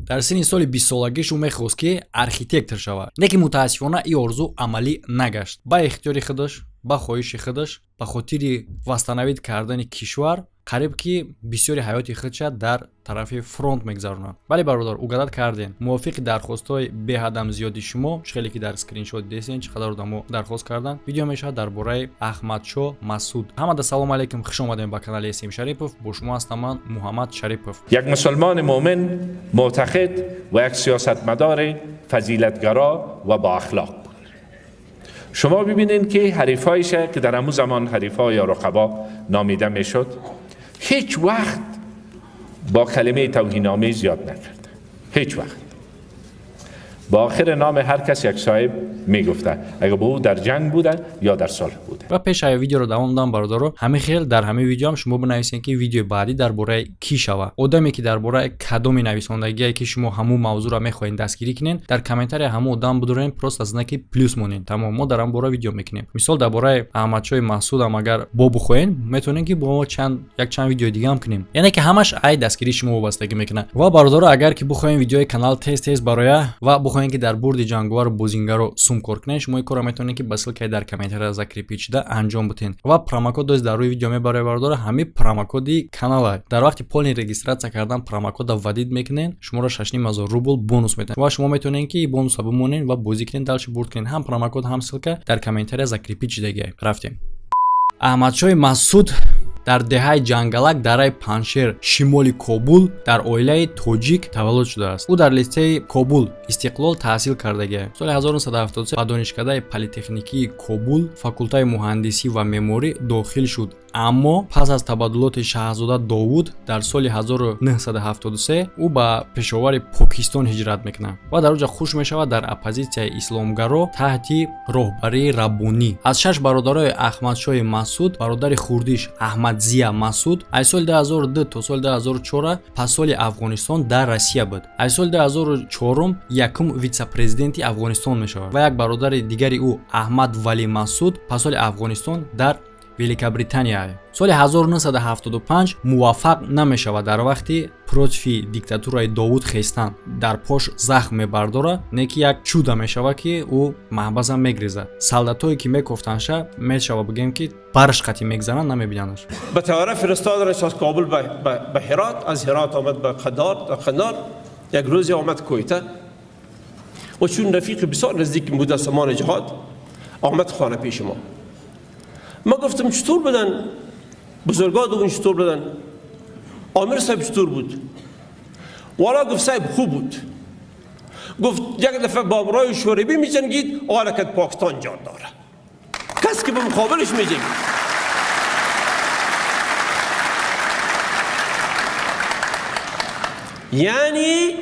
Дар синни соли 20-солагиш ӯ мехост, ки архитектор шавад, лекин мутаассифона ин орзу амалӣ нагашт. Ба ихтиёри худаш, ба хоҳиши худаш, ба хотири восстановить кардани кишвар қариб ки бисёри ҳаёти худша дар тарафи фронт мегузаронад. Бале, бародар, угадать кардем. Мувофиқи дархостҳои беҳадам зиёди шумо, чӣ хеле ки дар скриншот дидесен, чӣ қадар одамо дархост карданд, видео мешавад дар бораи Аҳмадшоҳ Масуд. Ҳамада салому алайкум, хуш омадем ба канали Эсим Шарипов. Бо шумо ҳастам ман, Муҳаммад Шарипов. Як мусулмони мӯмин, муътақид ва як сиёсатмадори фазилатгаро ва бо ахлоқ. Шумо бибинед, ки ҳарифҳоише ки дар ҳамун замон ҳарифҳо ё рақабо номида мешуд, ҳеҷ вақт бо калимаи توهین‌آمیز یاد نکرد. هیچ وقت با آخر نام هر کس یک صاحب میگفته، اگر با او در جنگ بوده یا در صلح بوده. Ва пеш ая видеоро давом дам, бародаро, ҳамин хел дар ҳамин видеоам шумо бинависед, ки видеои баъдӣ дар бораи кӣ шава, одаме ки дар бораи кадоми нависондагие ки шумо ҳамун мавзӯъро мехоҳед дастгирӣ кунед, дар комментария ҳамун одам бидорен, просто знаки плюс монед, тамом, мо дар ҳамн бора видео мекунем. Мисол, дар бораи Аҳмадшоҳи Маҳсудам агар бо бихоҳед, метавонем, ки бо мо чанд якчанд видеои дигаам кунем. Яъне ки ҳамаш ай дастгирии шумо вобастагӣ мекунад. Ва бародаро, агар ки бихоҳем видеои канал тез тез бароя ва бихоҳем, ки дар бурди ҷанговару бозингаро сум кор кунед, шумо ин корро метавонед, ки ба ссылкаи дар комментария закрепить шуда анҷом бутен. Ва промокод доз дар рӯи видео мебарояд, бародаро, ҳамин промокоди канала. Дар вақти полный регистрация кардан промокода вводить мекунед, шуморо 6500 рубл бонус метавонед ва шумо метавонед, ки бонуса бимонед ва бозӣ кунед, дальше бурд кунед. Ҳам промокод, ҳам ссылка дар комментария закрепить шудагиа. Рафтем. Аҳмадшоҳи Масуд дар деҳаи Ҷангалак, дараи Паншер, шимоли Кобул, дар оилаи тоҷик таваллуд шудааст. Ӯ дар литсеи Кобул Истиқлол таҳсил кардагиа. Соли 1973 ба Донишкадаи политехникии Кобул, факултаи муҳандисӣ ва меъморӣ дохил шуд, аммо пас аз табаддулоти Шаҳзода Довуд дар соли 1973 ӯ ба Пешовари Покистон ҳиҷрат мекунад ва дар оҷа хуш мешавад дар оппозитсияи исломгаро таҳти роҳбарии Раббонӣ. Аз шаш бародарои Аҳмадшоҳи Масуд бародари хурдиш Аҳмадзия Масуд аз соли 2002 то соли 2004 посоли Афғонистон дар Россия буд. Аз соли 2004 якум витсепрезиденти Афғонистон мешавад ва як бародари дигари ӯ, Аҳмад Валӣ Масуд, посоли Афғонистон дар Великобритания. Соли 1975 муваффақ намешавад дар вақти против диктатураи Довуд хестан, дар пош захм мебардорад, не ки як чудо мешавад, ки ӯ маҳбасам мегрезад. Солдатое ки мекофтанша, мешава бигӯем, ки барш қатӣ мегзананд, намебинандаш. به طیاره فرستادنش از کابل به هرات، از هرات آمد به قندار، در قندار یک روزی آمد کویته و چون رفیق بسیار نزدیک بود از زمان جهاد، آمد خانه پیش ما. ما گفتم چطور بودن بزرگا دوم، چطور بودن، آمیر صاحب چطور بود؟ والا گفت صاحب خوب بود. گفت یک دفعه با برای شوروی می جنگید، حالا که پاکستان جان داره، کس که به مقابلش می جنگید. یعنی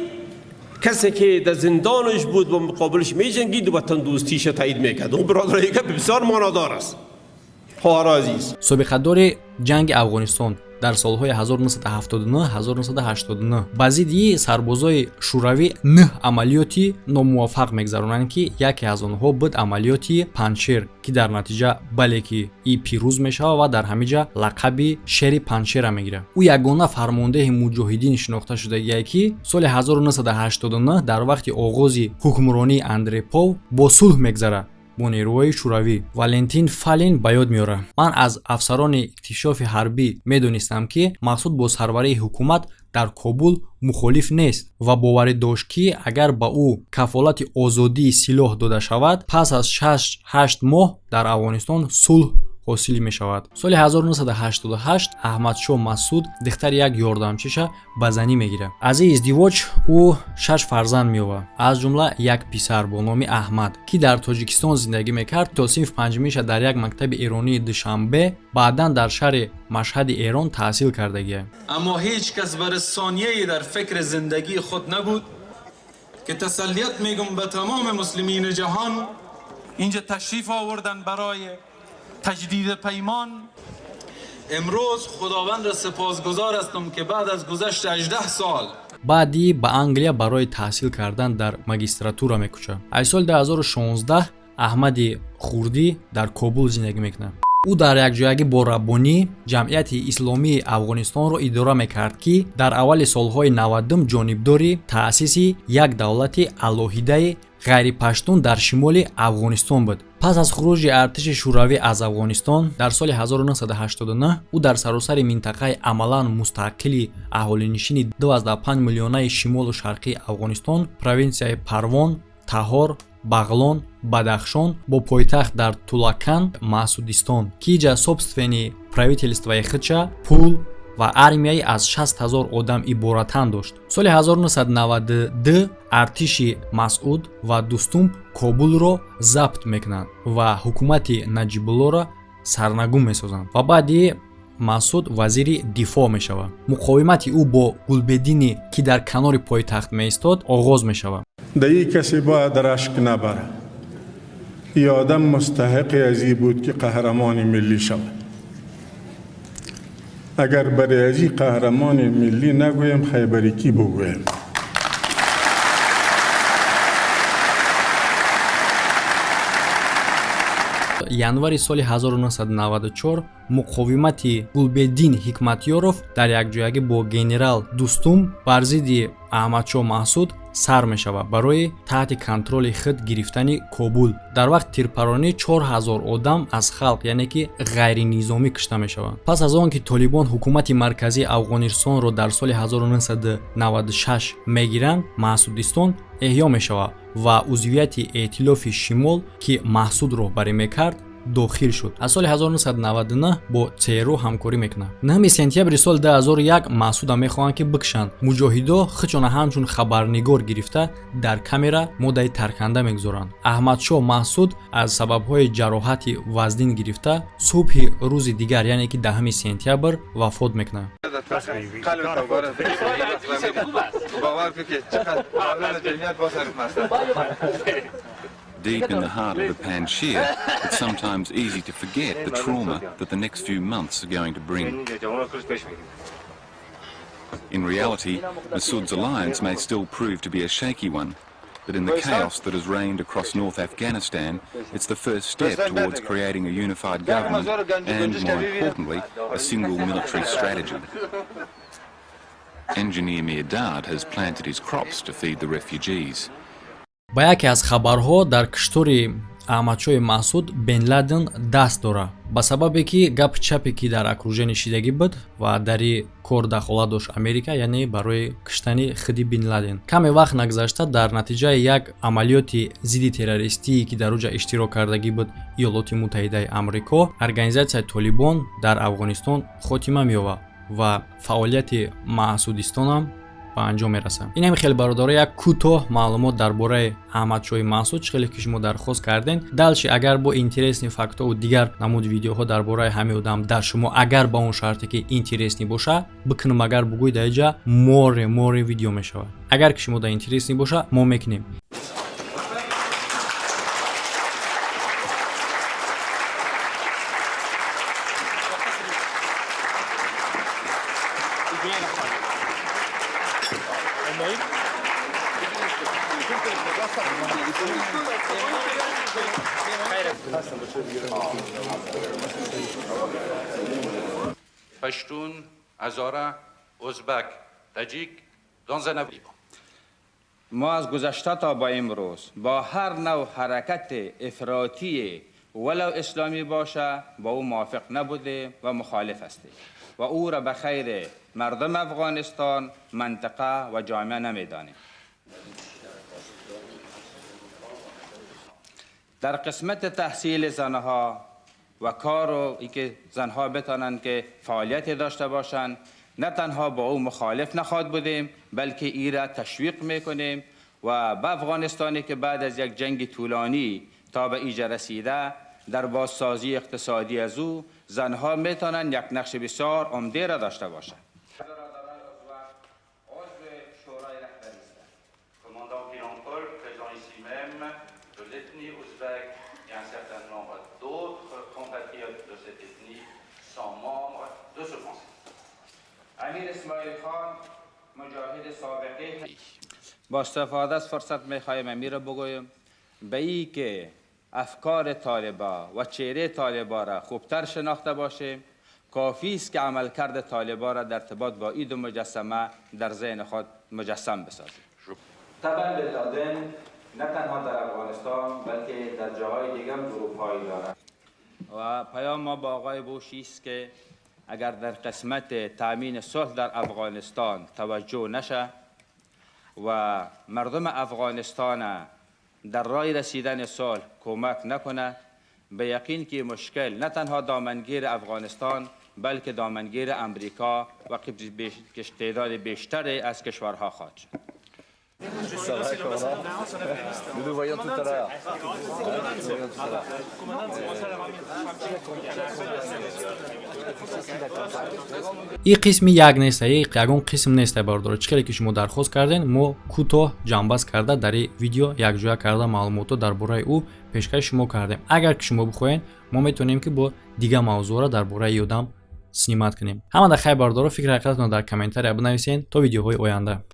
کسی که در زندانش بود و مقابلش می جنگید و وطن دوستیش تایید میکرد. اون برادرای که بسیار معنادار است، خواهر عزیز. Собиқадори ҷанги Афғонистон дар солҳои 1979-1989 ба зидди сарбозои шӯравӣ нӯҳ амалиёти номуваффақ мегузаронанд, ки яке аз онҳо буд амалиёти Панҷшер, ки дар натиҷа, бале, ки и пирӯз мешавад ва дар ҳамин ҷа лақаби Шери Панҷшера мегирад. Ӯ ягона фармондеҳи муҷоҳидин шинохта шудагие, ки соли 1989 дар вақти оғози ҳукмронии Андрепов бо сулҳ мегзарад бо нерӯҳои шӯравӣ. Валентин Фалин ба ёд меорад: «Ман аз афсарони иктишофи ҳарбӣ медонистам, ки Мақсуд бо сарварии ҳукумат дар Кобул мухолиф нест ва боварӣ дошт, ки агар ба ӯ кафолати озодии силоҳ дода шавад, пас аз 6-8 моҳ дар Афғонистон сулҳ ҳосил мешавад». Соли 1988 Аҳмадшоҳ Масуд духтари як ёрдамчиша ба занӣ мегирад. Аз ин издивоҷ ӯ шаш фарзанд меёбад, аз ҷумла як писар бо номи Аҳмад, ки дар Тоҷикистон зиндагӣ мекард то синфи панҷумиша дар як мактаби эронии Душанбе, баъдан дар шаҳри Машҳади Эрон таҳсил кардагия. اما هیچ کس بر ثانیه در فکر زندگی خود نبود که تسلیت میگم به تمام مسلمین جهان. اینجا تشریف آوردن برای تجدید پیمان. امروز خداوند را سپاسگزار هستم که بعد از گذشت 18 سال Баъди ба Англия барои таҳсил кардан дар магистратура мекӯчад. Аз соли 2016 Аҳмади хурдӣ дар Кобул зиндагӣ мекунад. Ӯ дар якҷоягӣ бо Раббонӣ Ҷамъияти Исломии Афғонистонро идора мекард, ки дар аввали солҳои 90 ҷонибдори таъсиси як давлати алоҳидаи ғайрипаштун дар шимоли Афғонистон буд. Пас аз хуруҷи артиши Шӯравӣ аз Афғонистон дар соли 1989, ӯ дар саросари минтақаи амалан мустақили аҳолинишини 25 миллионаи шимолу шарқии Афғонистон, провинсияи Парвон, Таҳор, Бағлон, Бадахшон бо пойтахт дар Тулакан, Маъсудистон, ки иҷа собственный правительствои худша, пул ва армияи аз 60 ҳазор одам иборатан дошт. Соли 1992 артиши Масъуд ва Дустум Кобулро забт мекунанд ва ҳукумати Наҷибуллоро сарнагун месозанд ва баъди Масъуд вазири дифоъ мешавад. Муқовимати ӯ бо Гулбедине, ки дар канори пойтахт меистод, оғоз мешавад. Да ин касе бояд рашк набара. И одам мустаҳиқи аз ин буд, ки қаҳрамони миллӣ шавад. Агар барои аз ин қаҳрамони миллӣ нагӯем, хайбари кӣ бугӯем? Январи соли 1994 муқовимати Гулбеддин Ҳикматёров дар якҷоягӣ бо генерал Дустум бар зидди Аҳмадшоҳ Маҳсуд сар мешавад барои таҳти контроли худ гирифтани Кобул. Дар вақти тирпаронӣ 4000 одам аз халқ, яъне ки ғайринизомӣ, кушта мешаванд. Пас аз он ки Толибон ҳукумати марказии Афғонистонро дар соли 1996 мегиранд, Маҳсудистон эҳё мешавад ва узвияти Эътилофи Шимол, ки Маҳсуд роҳбарӣ мекард, дохил шуд. Аз соли 1999 бо ЦРУ ҳамкорӣ мекунад. 9 сентябри соли 2001 Маҳсуда мехоҳанд, ки бикушанд. Муҷоҳидо худшона ҳамчун хабарнигор гирифта, дар камера моддаи тарканда мегузоранд. Аҳмадшоҳ Маҳсуд аз сабабҳои ҷароҳати вазнин гирифта, субҳи рӯзи дигар, яъне ки 10 сентябр, вафот мекунад. Deep in the heart of the Panjshir, it's sometimes easy to forget the trauma that the next few months are going to bring. In reality, Massoud's alliance may still prove to be a shaky one, but in the chaos that has reigned across North Afghanistan, it's the first step towards creating a unified government and, more importantly, a single military strategy. Engineer Mirdad has planted his crops to feed the refugees. Ба яке аз хабарҳо, дар киштори Аҳмадшоҳи Маҳсуд Бен Ладен даст дорад, ба сабабе ки гапи чапе, ки дар окружение шидагӣ буд ва дар и кор дахолат дошт Америка, яъне барои киштани худи Бин Ладен. Каме вақт нагузашта, дар натиҷаи як амалиёти зидди террористие, ки дар оҷа иштирок кардагӣ буд Иёлоти Муттаҳидаи Амрико, организатсияи Толибон дар Афғонистон хотима меёбад ва фаъолияти Маъсудистонам ба анҷом мерасад. Ин ҳами хеле, бародаро, як кӯтоҳ маълумот дар бораи Аҳмадшоҳи Маҳсуд, чӣ хеле ки шумо дархост кардем. Дальше агар бо интересный фактҳову дигар намуди видеоҳо дар бораи ҳамин одам дар шумо, агар ба он шарте ки интересный боша, бикунам, агар бугӯй, дар иҷа море море видео мешавад. Агар ки шумо дар интересный боша, мо мекунем. Pashtun, Hazara, Uzbek, Tajik, dans un avenir. ما از گذشته تا با امروز با هر نوع حرکت افراطی ولو اسلامی باشه با او موافق نبوده و مخالف هستیم و او را به خیر مردم افغانستان، منطقه و جامعه نمیدانیم. در قسمت تحصیل زنها و کار و اینکه زنها بتانند که فعالیت داشته باشند، نه تنها با او مخالف نخواد بودیم، بلکه ای را تشویق میکنیم و به افغانستانی که بعد از یک جنگ طولانی تا به ایجا رسیده، در بازسازی اقتصادی از او زنها میتونند یک نقش بسیار عمده را داشته باشند. Commandant Pilampol, présent ici même, de l'ethnie ouzbek et un certain nombre d'autres compatriotes de cette ethnie sont membres de ce conseil. امیر اسماعیل خان، مجاهد سابقه، با استفاده از فرصت میخواهیم امیر را بگویم به ای که افکار طالبا و چهره طالبا را خوبتر شناخته باشیم، کافی است که عملکرد طالبا را در ارتباط با این دو مجسمه در ذهن خود مجسم بسازیم. طبعا بن لادن نه تنها در افغانستان، بلکه در جاهای دیگه هم گروه دارد و پیام ما با آقای بوش است که اگر در قسمت تامین صلح در افغانستان توجه نشه و مردم افغانستان در راه رسیدن صلح کمک نکنه، به یقین که مشکل نه تنها دامنگیر افغانستان، بلکه دامنگیر امریکا و تعداد بیشتر از کشورها خواهد شد. Ça va, commandant؟ Nous nous voyons tout à l'heure. Nous nous voyons tout à l'heure. И қисми як неста, и ягон қисм неста, бародаро. Чӣ хеле ки шумо дархост кардем, мо кӯтоҳ ҷамъбаст карда, дар и видео якҷоя карда, маълумотҳо дар бораи ӯ пешкаши шумо кардем. Агар ки шумо бихоҳед, мо метавонем, ки бо дигар мавзӯъро дар бораи и одам снимать кунем. Ҳамада хайр, бародаро. Фикри ҳақиқататонро дар комментария бинависед. То видеоҳои оянда.